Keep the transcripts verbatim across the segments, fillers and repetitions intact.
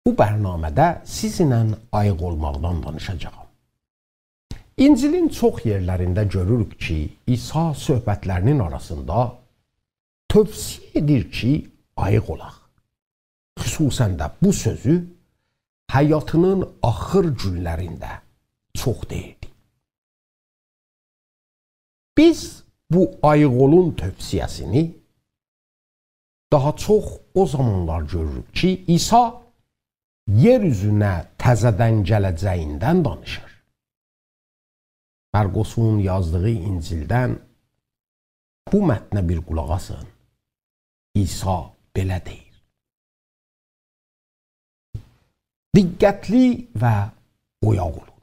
بو برنامه‌ده سیزینله آییق اولماقدان دانیشاجاغام. انجیلین چوخ یئرلرینده گؤروروک کی، عیسی صحبتلرینین آراسیندا توصیه ائدیر کی، آییق اولاق. خصوصاً ده بو سؤزو حیاتینین آخیر گونلرینده چوخ دئییردی. بیز بو آییق اولون توصیه‌سینی داها چوخ او زامانلار گؤروروک کی، عیسی یئر اوزونه تزه‌دن گله‌جه‌ییندن دانیشیر. مرقسون یازدیغی انجیلدن بو متنه بیر قولاق آسین. عیسی بئله دئییر: «دقتلی و اویاق اولون.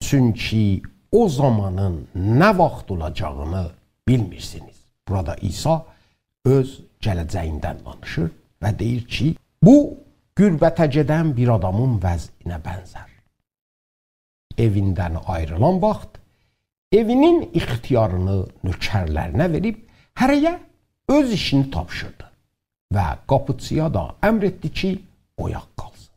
چونکی او زامانین نه واخت اولاجاغینی بیلمیرسینیز.» بورادا عیسی اؤز گله‌جه‌ییندن دانیشیر و دئییر کی، بو غربته گئدن بیر آدامین وضعینه بنزر. ائویندن آیریلان واخت ائوینین اختیارینی نؤکرلرینه وئریب، هره‌یه اؤز ایشینی تاپشیردی و قاپیچی‌یا دا امر ائتدی کی، اویاق قالسین.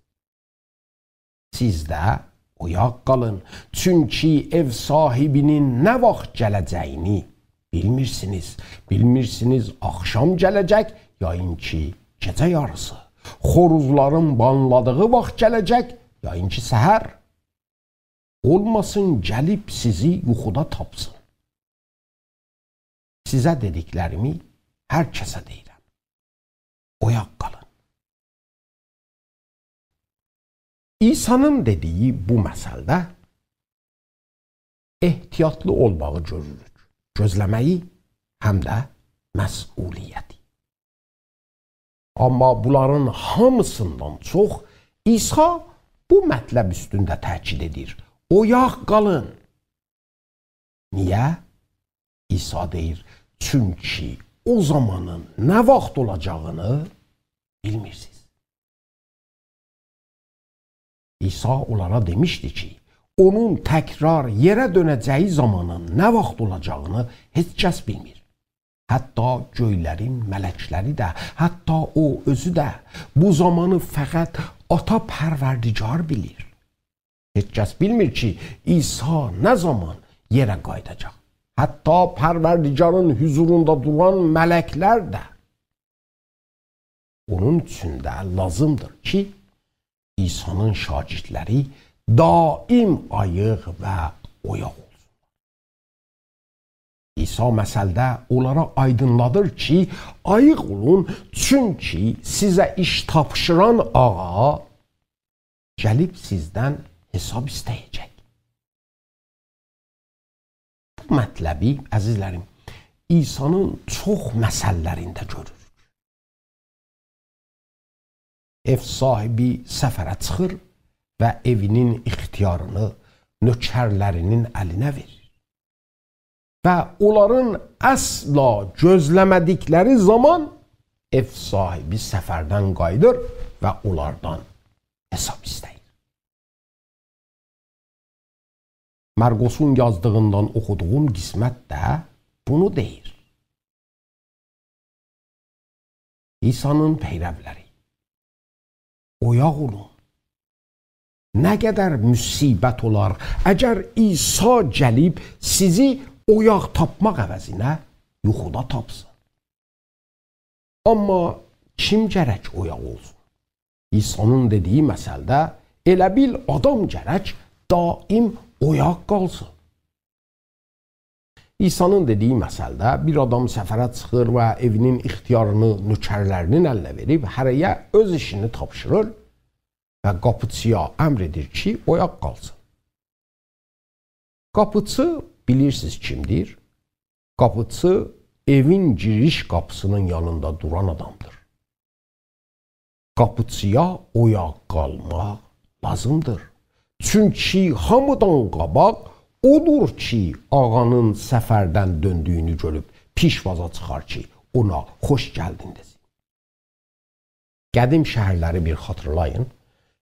سیز ده اویاق قالین، چونکی ائو صاحیبینین نه واخت گله‌جه‌یینی بیلمیرسینیز. بیلمیرسینیز آخشام گله‌جک، یا اینکی گئجه یاریسی. خوروزلارین بانلادیغی واخت گله‌جک، یا اینکی سحر. اولماسین گلیب سیزی یوخودا تاپسین. سیزه دئدیکلریمی هر کسه دئییرم. اویاق قالین. عیسی‌نین دئدیگی بو مثلده احتیاطلی اولماغی گؤروروک. گؤزله‌مه‌یی هم ده مسئولیتی. آمما بونلارین هامیسیندان چوخ عیسی بو مطلب اوستونده تأکید ائدیر: «اویاق قالین.» نییه؟ عیسی دئییر: «چونکی او زامانین نه واخت اولاجاغینی بیلمیرسینیز.» عیسی اونلارا دئمیشدی کی، اونون تکرار یئره دؤنه‌جه‌یی زامانین نه واخت اولاجاغینی هئچ کس بیلمیر. حتی گؤیلرین ملکلری ده، حتی او اؤزو ده بو زامانی فقط آتا پروردگار بیلیر. هئچ کس بیلمیر کی، عیسی نه زامان یئره قاییداجاق. حتی پروردگارین حضوروندا دوران ملکلر ده. اونون اوچون ده لازیمدیر کی، عیسی‌نین شاگردلری دائم آییق و اویاق اولسونلار. عیسی مثلده اونلارا آیدینلادیر کی، آییق اولون، چونکی سیزه ایش تاپشیران آقا گلیب سیزدن حساب ایسته‌یه‌جک. بو مطلبی، عزیزلریم، عیسی‌نین چوخ مثللرینده گؤروروک. ائو صاحیبی سفره چیخیر و ائوینین اختیارینی نؤکرلرینین الینه وئریر. و اونلارین اصلا گؤزله‌مه‌دیکلری زامان ائو صاحیبی سفردن قاییدیر و اونلاردان حساب ایسته‌ییر. مرقسون یازدیغیندان اوخودوغوم قسمت ده بونو دئییر. عیسی‌نین پیرولری، اویاق اولون. نه قدر مصیبت اولار، اگر عیسی گلیب سیزی اویاق تاپماق عوضینه یوخودا تاپسین. آمما کیم گرک اویاق اولسون؟ عیسی‌نین دئدیگی مثلده ائله بیل آدام گرک دائم اویاق قالسین. عیسی‌نین دئدیگی مثلده بیر آدام سفره چیخیر و ائوینین اختیارینی نؤکرلرینین الینه وئریب، هره‌یه اؤز ایشینی تاپشیریر و قاپیچی‌یا امر ائدیر کی، اویاق قالسین. قاپیچی بیلیرسینیز کیمدیر؟ قاپیچی ائوین گیریش قاپیسی‌نین یانیندا دوران آدامدیر. قاپیچی‌یا اویاق قالماق لازیمدیر. چونکی هامیدان قاباق اودور کی، آقانین سفردن دؤندویونو گؤروب پیشوازا چیخار کی، اونا خوش گلدین دئسین. قدیم شهرلری بیر خاطیرلایین.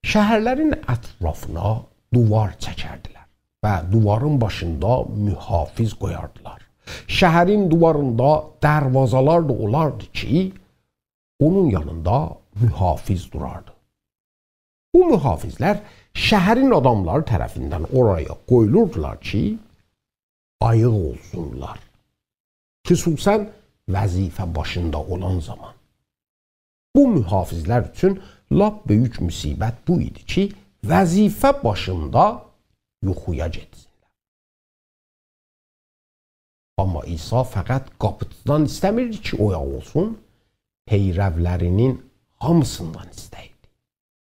شهرلرین اطرافینا دیوار چکردیلر و دیوارین باشیندا محافظ قویاردیلار. شهرین دیواریندا دروازه‌لر ده اولاردی کی، اونون یانیندا محافظ دوراردی. بو محافظلر شهرین آداملاری طرفیندن اورایا قویولوردولار کی، آییق اولسونلار. خصوصاً وظیفه باشیندا اولان زامان. بو محافظلر اوچون لاپ بؤیوک مصیبت بو ایدی کی، وظیفه باشیندا یوخویا گئتسینلر. آمما عیسی فقط قاپیچیدان ایسته‌میردی کی، اویاق اولسون، پیرولرینین هامیسیندان ایسته‌ییردی.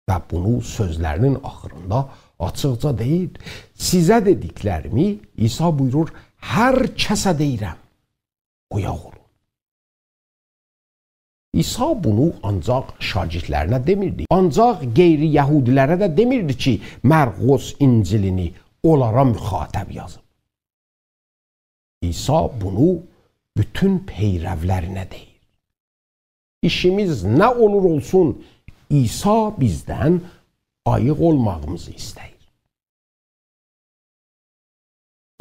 و بونو سؤزلرینین آخیریندا آچیقجا دئییر: «سیزه دئدیکلریمی»، عیسی بویورور، «هر کسه دئییرم، اویاق اولون.» عیسی بونو آنجاق شاگردلرینه دئمیردی، آنجاق غیر یهودی‌لره ده دئمیردی کی، مرقس انجیلینی اونلارا مخاطب یازیب. عیسی بونو بوتون پیرولرینه دئییر. ایشیمیز نه اولور اولسون، عیسی بیزدن آییق اولماغیمیزی ایسته‌ییر.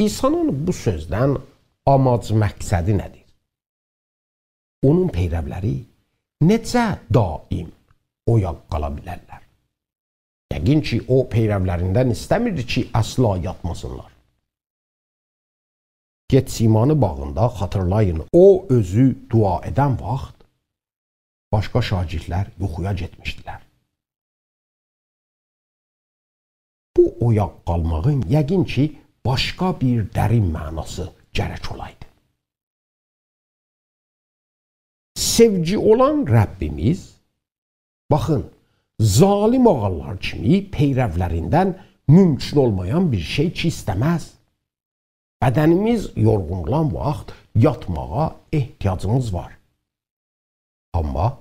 عیسی‌نین بو سؤزدن آماج مقصدی نه‌دیر؟ اونون پیرولری نئجه دائم اویاق قالا بیلرلر؟ یقین کی، او پیرولریندن ایسته‌میردی کی، اصلا یاتماسینلار. گتسیمانی باغیندا، خاطیرلایین، او اؤزو دعا ائدن واخت باشقا شاگردلر یوخویا گئتمیشدیلر. بو اویاق قالماغین یقین کی، باشقا بیر درین معناسی گرک اولایدی. سئوگی اولان ربّیمیز، باخین، ظالم آغالار کیمی پیرولریندن مومکون اولمایان بیر شئی کی ایسته‌مز. بدنیمیز یورغون اولان واخت یاتماغا احتیاجیمیز وار. آمما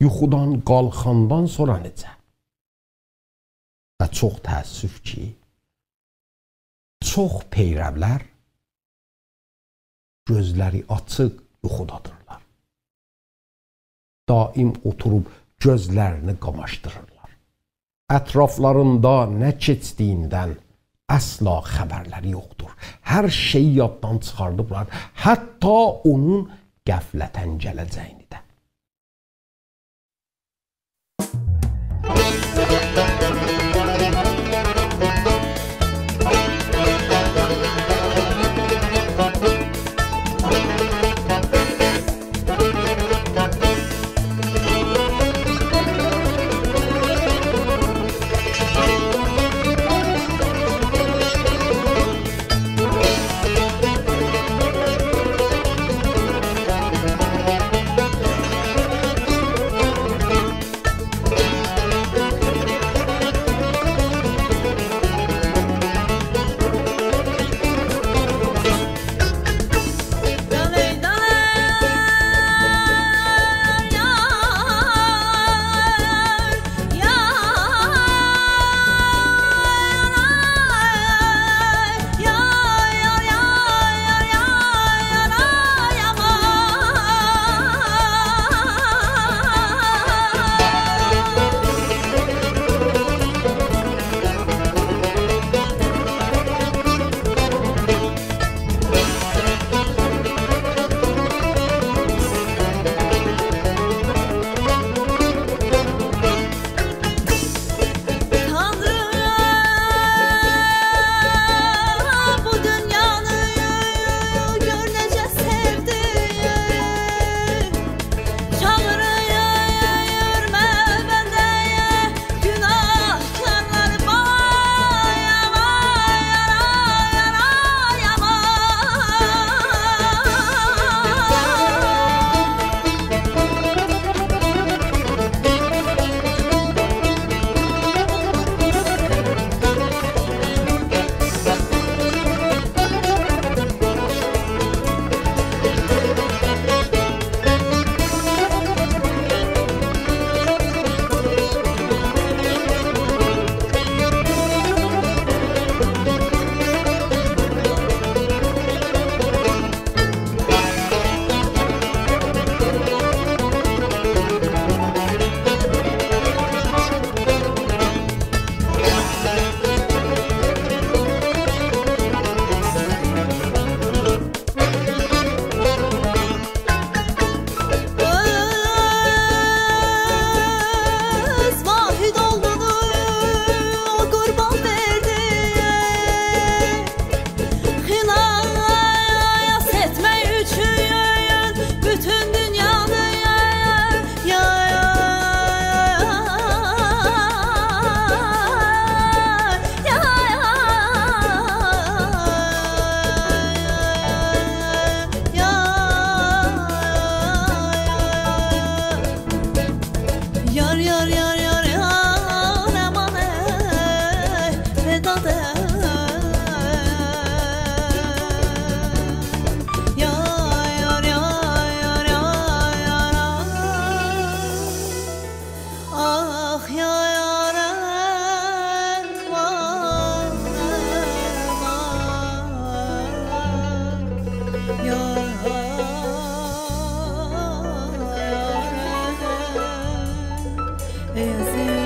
یوخودان قالخاندان سونرا نئجه؟ و چوخ تأسف کی، چوخ پیرولر گؤزلری آچیق یوخودادیرلار. دائم اوتوروب گؤزلرینی قاماشدیریرلار. اطرافلاریندا نه کئچدیییندن اصلا خبرلری یوخدور. هر شئیی یاددان چیخاردیبلار، حتی اونون غفلتاً گله‌جه‌یینی ده. یار، یار، یار، امان، ای، فدا ده. یار، یار، یار، یار، یار، یار، یار. آخ، یار، یار، امان، امان. یار، یار، یار، ای عزیز.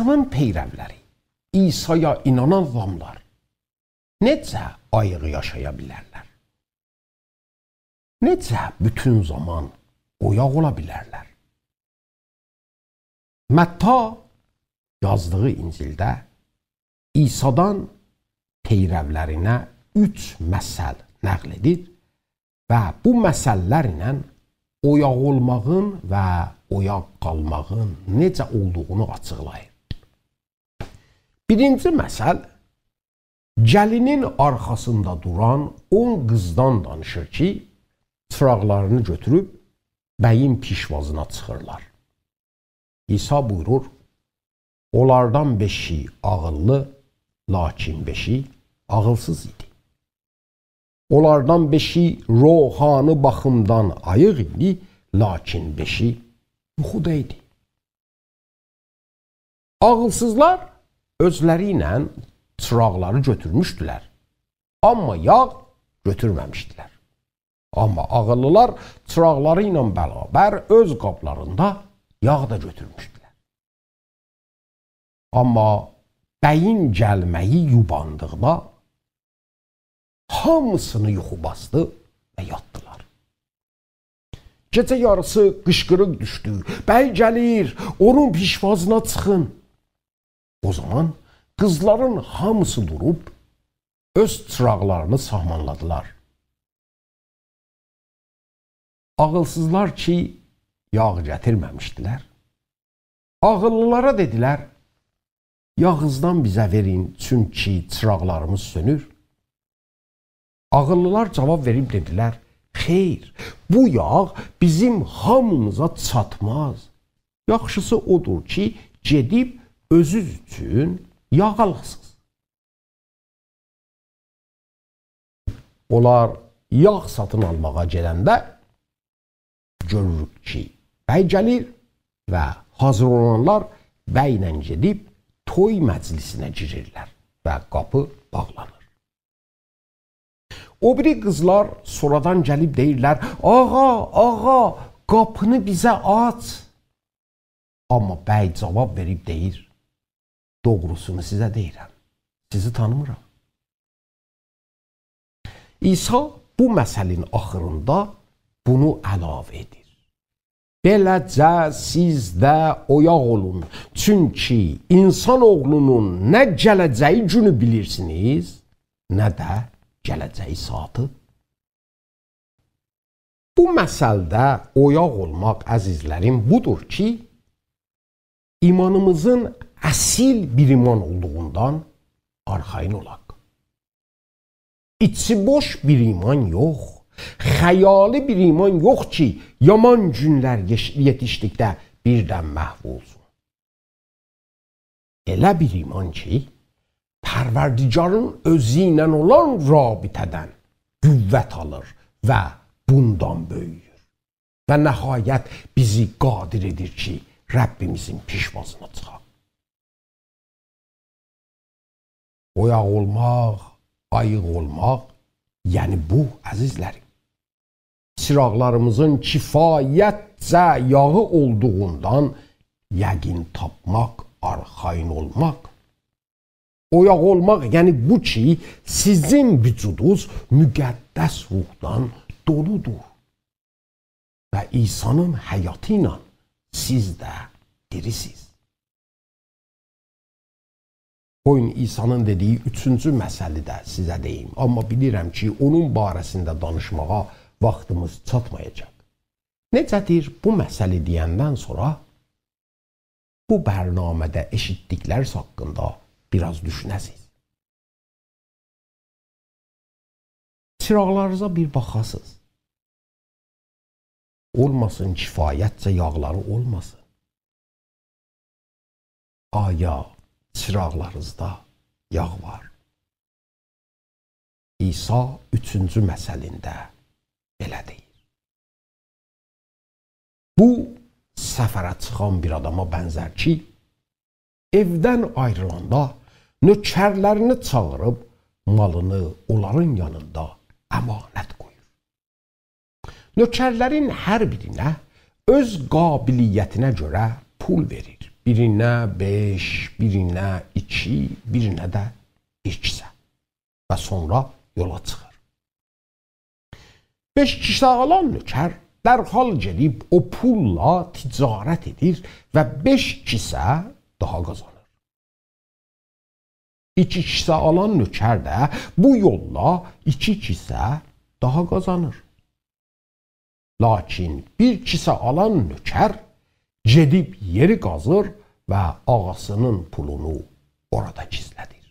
عیسانین پیرولری، عیسایا اینانان آداملار نئجه آییق یاشایا بیلرلر؟ نئجه بوتون زامان اویاق اولا بیلرلر؟ متی یازدیغی انجیلده عیسادان پیرولرینه اوچ مثل نقل ائدیر و بو مثل‌لر ایله اویاق اولماغین و اویاق قالماغین نئجه اولدوغونو آچیقلاییر. بیرینجی مثل، گلینین آرخاسیندا دوران اون قیزدان دانیشیر کی، چیراقلارینی گؤتوروب بیین پیشوازینا چیخیرلار. عیسی بویورور: «اونلاردان بئشی عاغیللی، لاکین بئشی عاغیلسیز ایدی. اونلاردان بئشی روحانی باخیمدان آییق ایدی، لاکین بئشی یوخودا ایدی.» عاغیلسیزلار اؤزلری ایله چیراقلاری گؤتورموشدولر، آمما یاغ گؤتورمه‌میشدیلر. آمما عاغیللیلار چیراقلاری ایله برابر اؤز قابلاریندا یاغ دا گؤتورموشدولر. آمما بیین گلمه‌یی یوباندیغینا هامیسینی یوخو باسدی و یاتدیلار. گئجه یاریسی قیشقیریق دوشدو: «بی گلیر، اونون پیشوازینا چیخین!» او زامان قیزلارین هامیسی دوروب اؤز چیراقلارینی ساخمانلادیلار. عاغیلسیزلار کی، یاغ گتیرمه‌میشدیلر، عاغیللیلارا دئدیلر: «یاغیزدان بیزه وئرین، چونکی چیراقلاریمیز سؤنور.» عاغیللیلار جاواب وئریب دئدیلر: «خیر، بو یاغ بیزیم هامیمیزا چاتماز. یاخشیسی اودور کی، گئدیب اؤزونوز اوچون یاغ آلاسینیز.» اونلار یاغ ساتین آلماغا گلنده گؤروروک کی، بی گلیر و حاضر اولانلار بیله گئدیب توی مجلیسینه گیریرلر و قاپی باغلانیر. او بیری قیزلار سونرادان گلیب دئییرلر: «آغا، آغا، قاپینی بیزه آچ.» آمما بی جاواب وئریب دئییر: «دوغروسونو سیزه دئییرم، سیزی تانیمیرام.» عیسی بو مثلین آخیریندا بونو علاوه ائدیر: «بئله‌جه سیز ده اویاق اولون، چونکی انسان اوغلونون نه گله‌جه‌یی گونو بیلیرسینیز، نه ده گله‌جه‌یی ساعاتی.» بو مثلده اویاق اولماق، عزیزلریم، بودور کی، ایمانیمیزین اصیل بیر ایمان اولدوغوندان آرخایین اولاق. ایچی بوش بیر ایمان یوخ، خیالی بیر ایمان یوخ کی، یامان گونلر یئش-، یئتیشدیکده بیردن محو اولسون. ائله بیر ایمان کی، پروردگارین اؤزو ایله اولان رابطه‌دن قوت آلیر و بوندان بؤیویور. و نهایت بیزی قادر ائدیر کی، ربیمیزین پیشوازینا چیخاق. اویاق اولماق، آییق اولماق، یعنی بو، عزیزلریم. چیراقلاریمیزین کفایتجه یاغی اولدوغوندان یقین تاپماق، آرخایین اولماق. اویاق اولماق، یعنی بو کی، سیزین وجودونوز مقدس روحدان دولودور. و عیسی‌نین حیاتی ایله سیز ده دیریسیز. قویون عیسی‌نین دئدیگی اوچونجو مثلی ده سیزه دئییم. آمما بیلیرم کی، اونون باره‌سینده دانیشماغا واختیمیز چاتمایاجاق. نئجه‌دیر، بو مثلی دئیندن سونرا بو برنامه‌ده ائشیتدیکلریز حاقیندا بیر آز دوشونه‌سیز. چیراقلارینیزا بیر باخاسیز. اولماسین کفایتجه یاغلاری اولماسین. آیا چیراقلارینیزدا یاغ وار؟ عیسی اوچونجو مثلینده بئله دئییر. بو، سفره چیخان بیر آداما بنزر کی، ائودن آیریلاندا نؤکرلرینی چاغیریب مالینی اونلارین یانیندا امانت قویور. نؤکرلرین هر بیرینه اؤز قابلیتینه گؤره پول وئریر. بیرینه بئش، بیرینه ایکی، بیرینه ده بیر کیسه. و سونرا یولا چیخیر. بئش کیسه آلان نؤکر درحال گئدیب او پوللا تجارت ائدیر و بئش کیسه داها قازانیر. ایکی کیسه آلان نؤکر ده بو یوللا ایکی کیسه داها قازانیر. لاکین بیر کیسه آلان نؤکر گئدیب یئری قازیر و آغاسی‌نین پولونو اورادا گیزله‌دیر.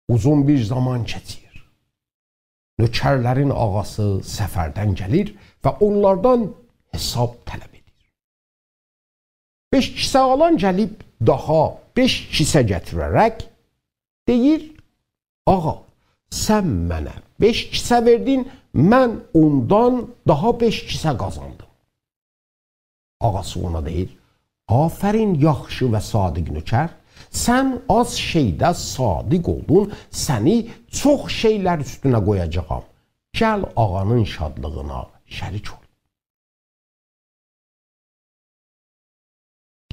اوزون بیر زامان کئچیر. نؤکرلرین آغاسی سفردن گلیر و اونلاردان حساب طلب ائدیر. بئش کیسه آلان گلیب داها بئش کیسه گتیره‌رک دئییر: «آغا، سن منه بئش کیسه وئردین، من اوندان داها بئش کیسه قازاندیم.» آغاسی اونا دئییر: «آفرین، یاخشی و صادق نؤکر، سن آز شئیده صادق اولدون، سنی چوخ شئیلر اوستونه قویاجاغام. گل آغانین شادلیغینا شریک اول.»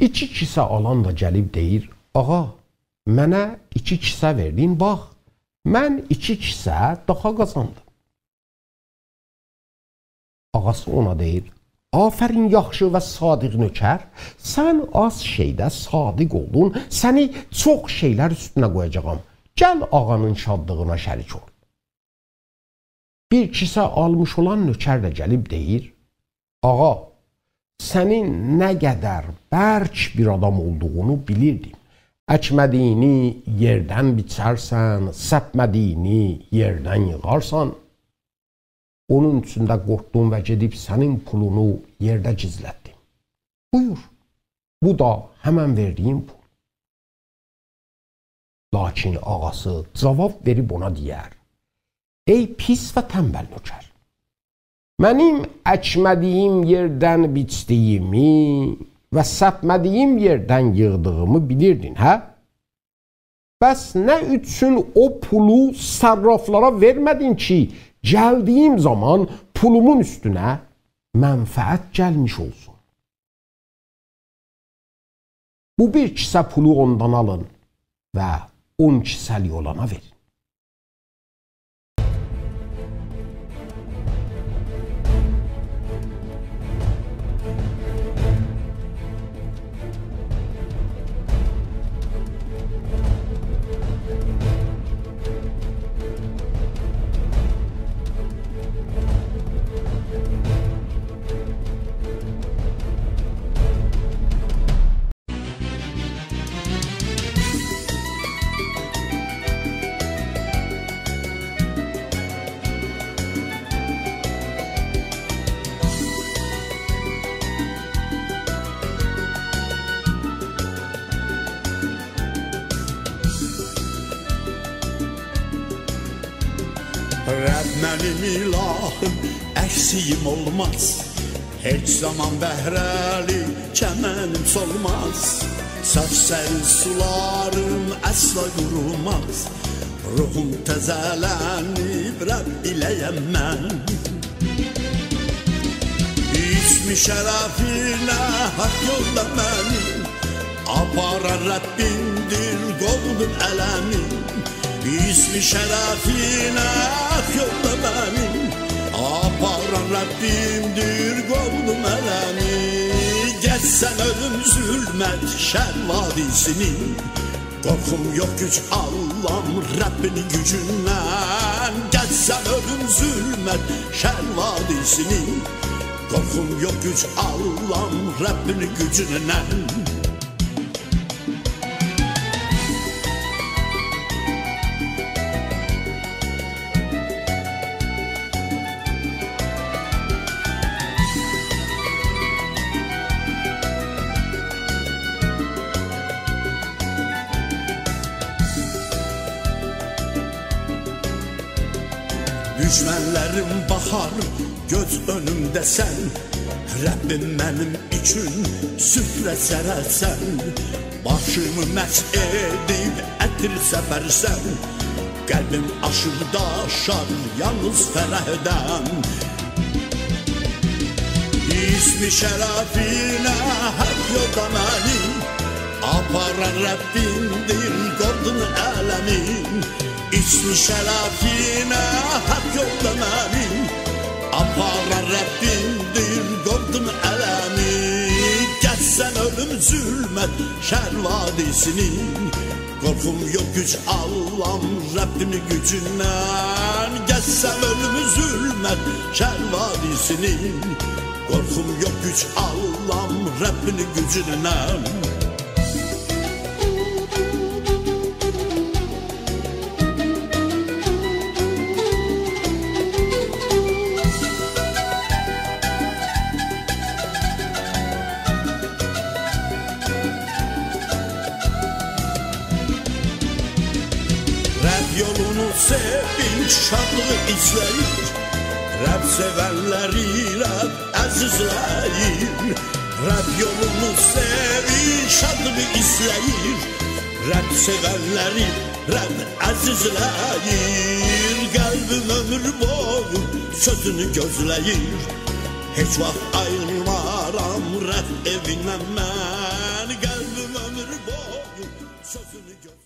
ایکی کیسه آلان دا گلیب دئییر: «آغا، منه ایکی کیسه وئردین، باخ، من ایکی کیسه داها قازاندیم.» آغاسی اونا دئییر: «آفرین، یاخشی و صادق نؤکر، سن آز شئیده صادق اولدون، سنی چوخ شئیلر اوستونه قویاجاغام. گل آغانین شادلیغینا شریک اول.» بیر کیسه آلمیش اولان نؤکر ده گلیب دئییر: «آغا، سنین نه قدر برک بیر آدام اولدوغونو بیلیردیم. اکمه‌دیگینی یئردن بیچرسن، سپمه‌دیگینی یئردن ییغارسان. اونون اوچون ده قورخدوم و گئدیب سنین پولونو یئرده گیزلتدیم. بویور، بو دا همن وئردیگیم پول.» لاکین آغاسی جاواب وئریب اونا دئیر: «ای پیس و تنبل نؤکر، منیم اکمه‌دیگیم یئردن بیچدیگیمی و سپمه‌دیگیم یئردن ییغدیغیمی بیلیردین، هه؟ بس نه اوچون او پولو صرافلارا وئرمه‌دین کی، گلدیگیم زامان پولومون اوستونه منفعت گلمیش اولسون؟ بو بیر کیسه پولو اوندان آلین و اون کیسه‌لیک اولانا وئرین.» رب منیم الهیم، اکسیگیم اولماز. هئچ زامان بهره‌لی چمنیم سولماز. چاچ سنین سولاریم اصلا قوروماز. روحوم تزه‌لنیب رب ایله‌یم من. اسم شرفینه حق یولدا منی آپاران ربیمدیر قووغون علمی. اسم شرفینه حق یولدا منی آپاران ربیمدیر قووغون علمی. گئچسن اؤلوم ظلمت شر وادی‌سینی، قورخوم یوخ، گوج آللام ربین گوجوندن. گئچسن اؤلوم ظلمت شر وادی‌سینی، قورخوم یوخ، گوج آللام ربین گوجوندن. دوشمنلریم باخار، گؤز اؤنومده‌سن. ربیم منیم اوچون سفره سره‌سن. باشیمی مسح ائدیب عطر سپرسن. قلبیم آشیب داشار یالنیز فرحدن. اسم شرفینه حق یولدا منی آپاران ربّیمدیر، قوردون عالمی. اسم شرفینه حق یولدا منی آپاران ربّیمدیر، قوردون عالمی. گئچسم اؤلوم ظلمت شر وادی‌سینی، قورخوم یوخ گوج آللام ربّیمین گوجوندن. گئچسم اؤلوم ظلمت شر وادی‌سینی، قورخوم یوخ گوج آللام ربّیمین گوجوندن. رب یولونو سئوین، شادلیغی ایسته‌ییر. رب سئونلری رب عزیزله‌ییر. رب یولونو سئوین، شادلیغی ایسته‌ییر. رب سئونلری رب عزیزله‌ییر. قلبیم عؤمور بویو سؤزونو گؤزله‌ییر. هئچ واخت آیریلمارام رب ائویندن من. قلبیم عؤمور بویو سؤزونو گؤزله‌ییر.